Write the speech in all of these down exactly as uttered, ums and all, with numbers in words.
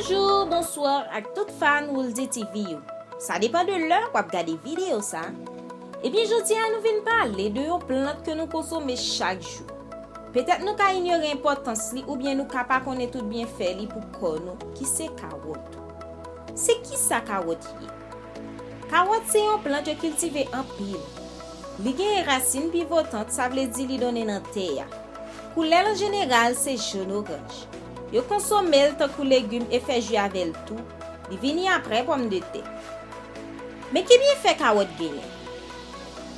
Bonjou, bonswa ak tout fan Woolsy T V yo. Sa depann de lè w ap gade videyo sa. Ebyen, jodi a nou vin pale de yon plant ke nou konsome chak jou. Petèt nou ka inyore enpòtans li oubyen nou ka pa konnen tout byenfè li pou kò nou, ki se kawòt. Se kisa kawòt ye? Kawòt se yon plant yo kiltive anpil. Li genyen rasin pivotant, sa vle di li donnen nan tè a. Koulè l an jeneral se jòn oranj. Yo konsome l tankou legim e fè ji avè l tou. Li vini apre pòmdetè. Men ki byenfè kawòt genyen?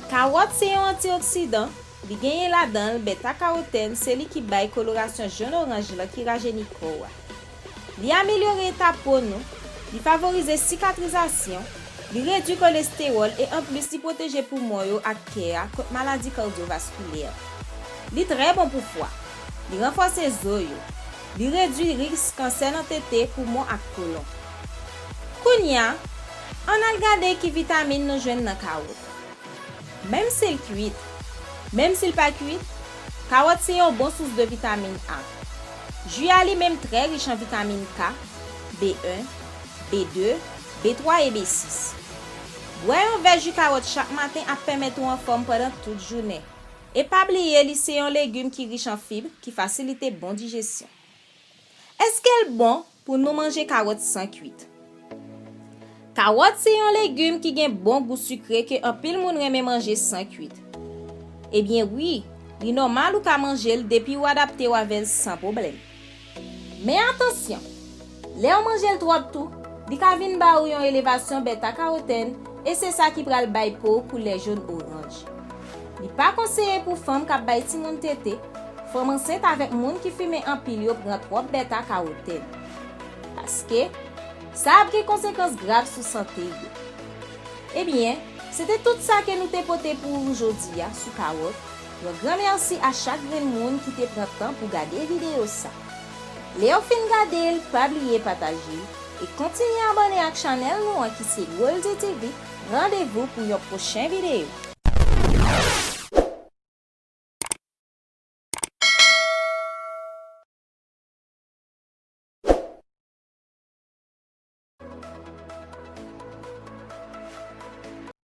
Kawòt se yon antioksidan. Li genyen ladan l beta karotèn, se li ki bay kolorasyon jòn oranj lan ki rajeni kò a. Li amelyore eta po nou, li favorize sikatrizasyon, li redui kolestewòl e anplis li pwoteje poumon yo ak kè a kont maladi kadyovaskilè. Li trè bon pou fwa. Li ranfòse zo yo. Li redui risk kansè nan tete, poumon ak kolon. Kounye a, ann al gade ki vitamin nou jwenn nan kawòt. Menm si l kwit, menm si l pa kwit, kawòt se yon bon sous de vitamin A. Ji a li menm trè rich an vitamin K, B en, B de, B twa e B sis. Bwè yon vè ji kawòt chak maten ap pèmèt ou anfòm pandan tout jounen. E pa bliye li se yon legim ki rich an fib, ki fasilite bon dijesyon. Èske l bon pou nou manje kawòt san kwit? Kawòt se yon legim ki gen bon gou sikre ke anpil moun renmen manje san kwit. Ebyen wi, li nòmal ou ka manje l depi w adapte w avè l san pwoblèm. Men atansyon, lè w manje l twòp tou, li ka vin ba ou yon elevasyon beta karotèn e se sa ki pral bay po w koulè jòn oranj. Li pa konseye pou fanm k ap bay timoun tete, fanm ansent avèk moun ki fimen anpil yo pran twòp beta karotèn. Paske, sa ap gen konsekans grav sou sante yo. Ebyen, se te tout sa ke nou te pote pou ou jodi a sou kawòt. Yon gran mèsi a chak grenn moun ki te pran tan pou gade videyo sa. Lè w fin gade l, pa bliye pataje l e kontinye abòne ak chanèl nou an ki se Woolsy T V. Randevou pou yon pwochen videyo.